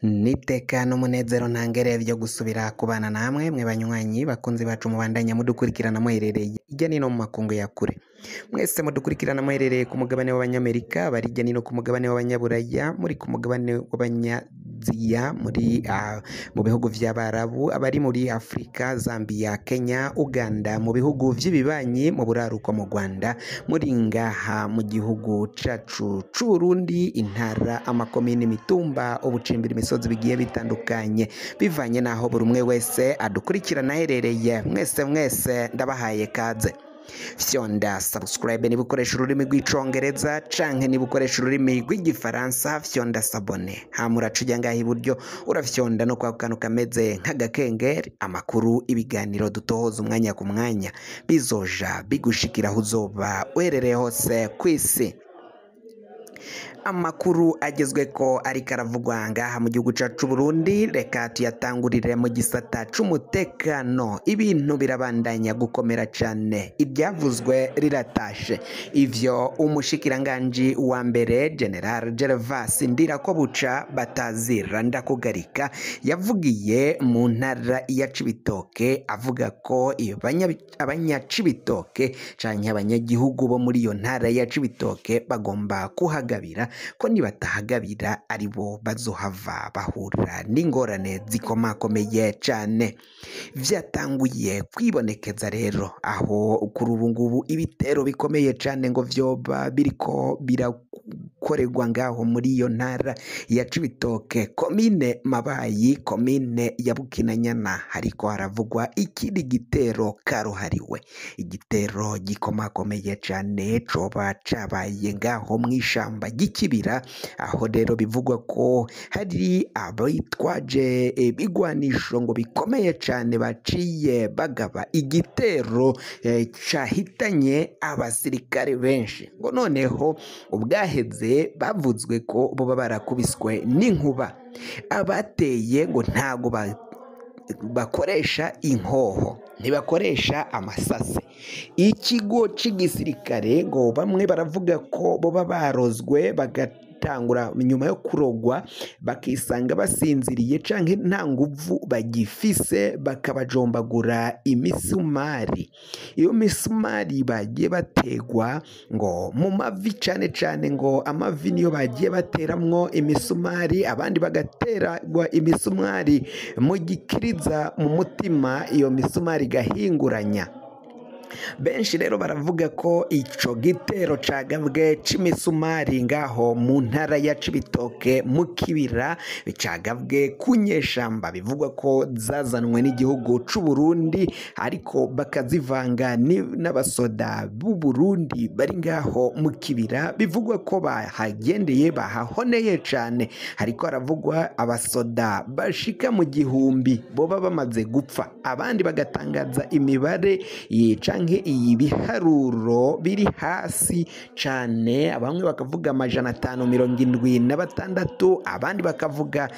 N'iteka n'umunezero ntangere vyo gusubira kubana namwe mwe banywanyi bakunzi bacu mubandanya mudukurikirana muherereye hirya nino mu makungu ya kure. Mwese mudukurikirana muherereye ku mugabane w'Abanyamerika, abari hirya nino ku mugabane w'Abanyaburaya, muri ku mugabane w'Abanyaziya, muri mu bihugu vy'Abarabu, abari muri Afrika, Zambia, Kenya, Uganda, mu bihugu vy'ibibanyi, mu buraruko mu Rwanda, muri ngaha mu gihugu cacu c'Uburundi, intara, amakomine, imitumba, ubucimbiri, imisozi bigiye bitandukanye, bivanye n'aho buri umwe wese adukurikirana aherereye. Mwese mwese ndabahaye kaze. Fyonda subscribe niba ukoresha ururimi rw'Icongereza canke niba ukoresha ururimi rw'Igifaransa, fyonda s'abonner. Hama uraca uja ngaha iburyo urafyonda no kwa kantu kameze nk'agakengeri. Amakuru, ibiganiro dutohoza umwanya ku mwanya bizoja bigushikira aho uzoba uherereye hose kw'isi. Amakuru agezweko ariko aravugwa ngaha mu gihugu cacu Burundi, reka tuyatangurire mu gisata c'umutekano. Ibintu birabandanya gukomera cane, iryavuzwe riratashe. Ivyo umushikiranganji wa mbere General Gervas Ndirakobuca batazira ndakugarika yavugiye mu ntara ya Cibitoke, avuga ko abanyacibitoke canke abanyagihugu bo muri iyo ntara ya Cibitoke bagomba kuhagabira, ko nibatahagabira aribo bazohava bahura n'ingorane zikomakomeye cane. Vyatanguye kwibonekeza rero aho kuri ubu ngubu ibitero bikomeye cane ngo vyoba biriko birakorerwa ngaho muri iyo ntara ya Cibitoke, komine Mabayi, komine ya Bukinanyana. Hariko haravugwa ikindi gitero karuhariwe, igitero gikomakomeye cane coba cabaye ngaho mw'ishamba ry'ikibira, aho rero bivugwa ko hari abitwaje ibigwanisho ngo bikomeye cane baciye bagaba igitero cahitanye abasirikare benshi, ngo noneho ubwaheze bavuzwe ko boba barakubiswe n'inkuba. Abateye ngo ntago bakoresha inkoho, ntibakoresha amasase. Ikigo c'igisirikare ngo bamwe baravuga ko boba barozwe bagatangura nyuma yo kurogwa bakisanga basinziriye canke nta nguvu bagifise, bakabajombagura imisumari. Iyo misumari bagiye bategwa ngo mu mavi cane cane, ngo amavi niyo bagiye bateramwo imisumari, abandi bagaterwa imisumari mu gikiriza mu mutima, iyo misumari igahinguranya. Benshi rero baravuga ko ico gitero cagabwe c'imisumari ngaho mu ntara ya Cibitoke mu kibira cagabwe ku nyeshamba, bivugwa ko zazanwe n'igihugu c'Uburundi, ariko bakazivanga n'abasoda b'u Burundi bari ngaho mu kibira, bivugwa ko bahagendeye bahahoneye cane. Hariko haravugwa abasoda bashika mu 1000 boba bamaze gupfa, abandi bagatangaza imibare canke iyi biharuro biri hasi cane, bamwe bakavuga 576, abandi bakavuga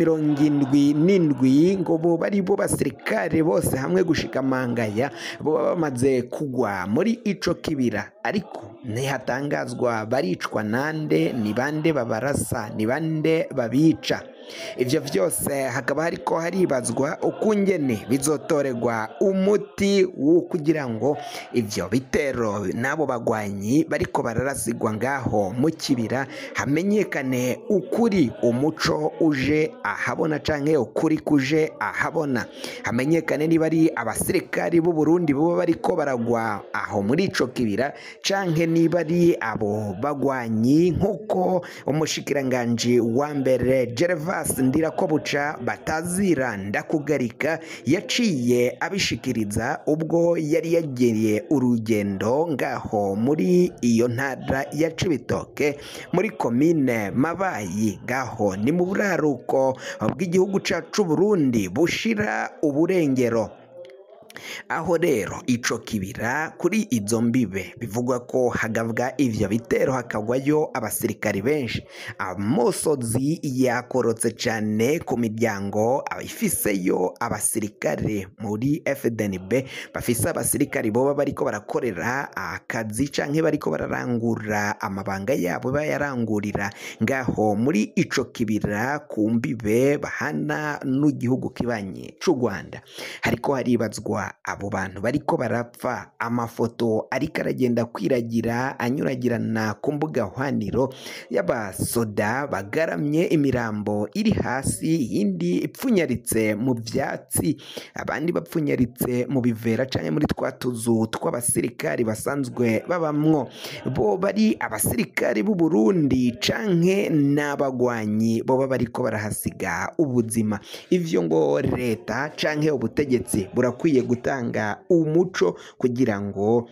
477, ngo bo bari bo basirikare bose hamwe gushika mangaya bo bamaze kugwa muri ico kibira. Ariko ntihatangazwa baricwa nande, ni bande babarasa, ni bande babica. Ivyo vyose hakaba hariko haribazwa ukungene bizotorerwa umuti wo kugira ngo ivyo bitero n'abo bagwanyi bariko bararasigwa ngaho mu kibira hamenyekane ukuri, umuco uje ahabona canke ukuri kuje ahabona, hamenyekane niba ari abasirikari b'u Burundi boba bariko baragwa aho muri ico kibira canke niba ari abo bagwanyi, nk'uko umushikiranganji wa mbere Gervas Ndirakobuca batazira ndakugarika yaciye abishikiriza ubwo yari yagiriye urugendo ngaho muri iyo ntara ya Cibitoke muri komine Mabayi, ngaho ni mu buraruko bw'igihugu cacu Burundi bushira uburengero. Aho rero ico kibira kuri izo mbibe bivugwa ko hagabwa ivyo bitero hakagwayo abasirikari benshi. Amosozi yakorotse cane ku miryango ifiseyo abasirikare muri FDNB, bafise abasirikari boba bariko barakorera akazi canke bariko bararangura amabanga yabo bayarangurira ngaho muri ico kibira ku mbibe bahana n'igihugu kibanye c'u Rwanda. Hariko haribazwa abo bantu bariko barapfa, amafoto ariko aragenda kwiragira anyuragirana ku mbuga hwaniro y'abasoda bagaramye, imirambo iri hasi, iyindi ipfunyaritse mu vyatsi, abandi bapfunyaritse mu bivera canke muri twa tuzu tw'abasirikari basanzwe babamwo. Bo bari abasirikari b'u Burundi canke n'abagwanyi boba bariko barahasiga ubuzima. Ivyo ngo leta canke ubutegetsi burakwiye gutanga umuco kugira ngo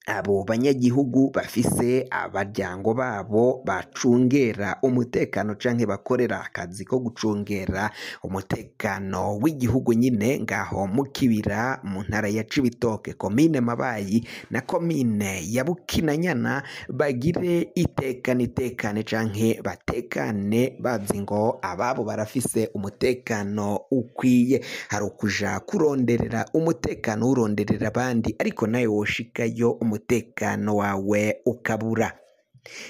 abo banyagihugu bafise abaryango babo bacungera umutekano canke bakorera akazi ko gucungera umutekano w'igihugu nyine ngaho mu kibira mu ntara ya Cibitoke, komine Mabayi na komine ya Bukinanyana, bagire itekane itekane canke batekane bazi ngo ababo barafise umutekano ukwiye. Hari ukuja kuronderera umutekano uronderera abandi, ariko nawe woshikayo umutekano wawe ukabura.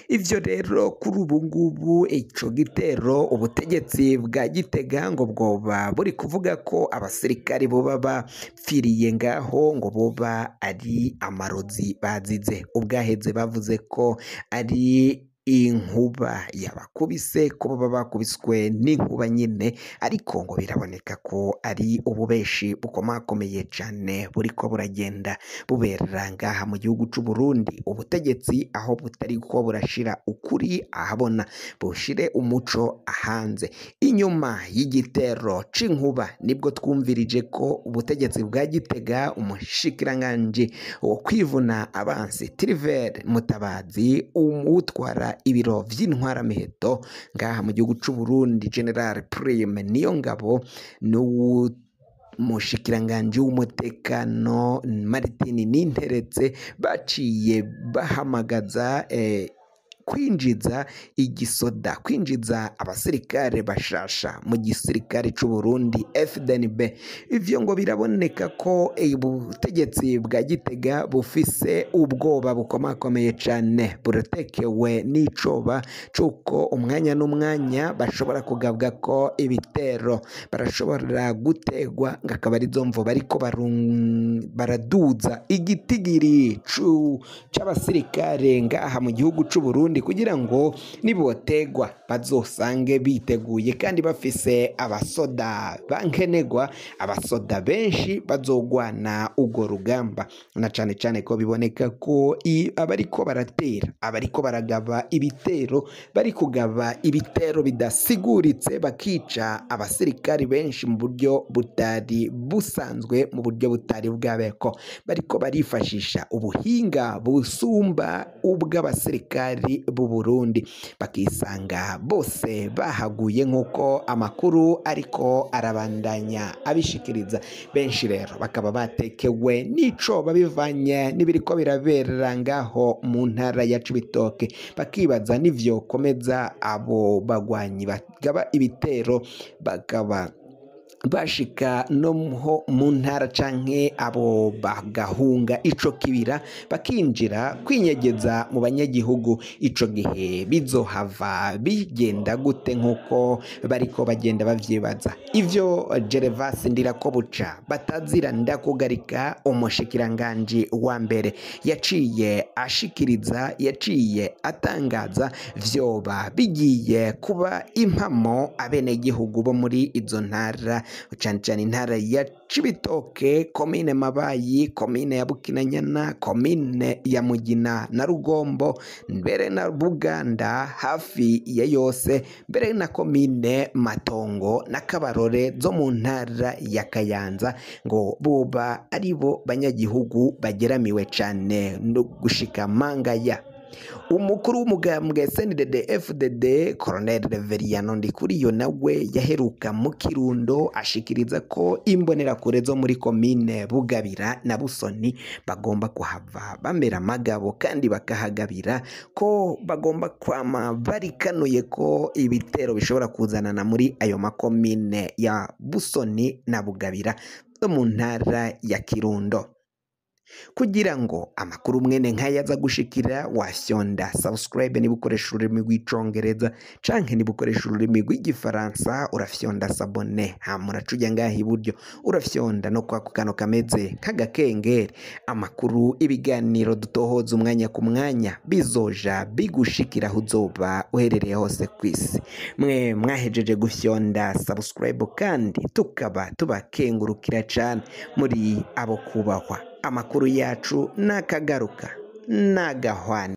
Ivyo rero kuri ubu ngubu ico gitero ubutegetsi bwa Gitega ngo bwoba buri kuvuga ko abasirikari boba bapfiriye ngaho ngo boba ari amarozi bazize. Ubwaheze bavuze ko ari inkuba yabakubise, ko baba bakubiswe n'inkuba nyine, ariko ngo biraboneka ko ari ububeshi bukomakomeye cane buriko buragenda bubera ngaha mu gihugu c'u Burundi. Ubutegetsi aho butari ko burashira ukuri ahabona, bushire umuco ahanze. Inyuma y'igitero c'inkuba nibwo twumvirije ko ubutegetsi bwa Gitega, umushikiranganji wo kwivuna abansi Trivert Mutabazi, utwara ibiro vy'intwaramiheto ngaha mu gihugu c'u Burundi General Prime Niyongabo, n'umushikiranganji w'umutekano Martin Ninteretse, baciye bahamagaza kwinjiza igisoda, kwinjiza abasirikare bashasha mu gisirikare c'u Burundi FDNB. Ivyo ngo biraboneka ko ubutegetsi bwa Gitega bufise ubwoba bukomakomeye cane, buratekewe n'icoba c'uko umwanya n'umwanya bashobora kugabwa ko ibitero, barashobora gutegwa, ngo akaba arizo mvo bariko baraduza igitigiri c'abasirikare ngaha mu gihugu c'u Burundi, kugira ngo nibotegwa bazosange biteguye kandi bafise abasoda bankenegwa, abasoda benshi bazogwana urwo rugamba. Na cane cane ko biboneka ko abariko baratera, abariko baragaba ibitero, bari kugaba ibitero bidasiguritse, bakica abasirikari benshi mu buryo butari busanzwe, mu buryo butari bwabeko. Bariko barifashisha ubuhinga busumba ubw'abasirikari b'u Burundi, bakisanga bose bahaguye nk'uko amakuru ariko arabandanya abishikiriza. Benshi rero bakaba batekewe n'icoba bivanye n'ibiriko birabera ngaho mu ntara ya Cibitoke, bakibaza n'ivyo komeza abo bagwanyi bagaba ibitero bakaba bashika no mu ntara canke abo bagahunga ico kibira bakinjira kwinyegeza mu banyagihugu. Ico gihe bizohava bigenda gute nk'uko bariko bagenda bavyibaza? Ivyo Gervas Ndirakobuca batazira ndakugarika, umushikiranganji wa mbere yaciye ashikiriza, yaciye atangaza, vyoba bigiye kuba impamo abenegihugu bo muri izo ntara, cane cane intara ya Cibitoke, komine Mabayi, komine ya Bukinanyana, komine ya Mugina na Rugombo, mbere na Buganda hafi ya yose, mbere na komine Matongo na Kabarore zo mu ntara ya Kayanza, ngo boba aribo banyagihugu bageramiwe cane no gushika mangaya. Umukuru w'umugambwe CNDD FDD Colonel Reveriyano Ndikuriyo nawe yaheruka mu Kirundo ashikiriza ko imbonerakure zo muri komine Bugabira na Busoni bagomba kuhava bamera amagabo kandi bakahagabira, ko bagomba kwama barikanuye ko ibitero bishobora kuzanana muri ayo makomine ya Busoni na Bugabira zo mu ntara ya Kirundo. Kugira ngo amakuru mwene nk'aya aza gushikira, wafyonda subscribe niba ukoresha ururimi rw'icongereza, canke niba ukoresha ururimi rw'igifaransa urafyonda s'abonner, hama uraca uja ngaha iburyo urafyonda no kwako kano kameze nk'agakengeri. Amakuru, ibiganiro dutohoza umwanya ku mwanya bizoja bigushikira aho uzoba uherereye hose kw'isi. Mwe mwahejeje gufyonda subscribe kandi tukaba tubakengurukira cane, muri abo kubahwa. Amakuru yacu nakagaruka nagahwane.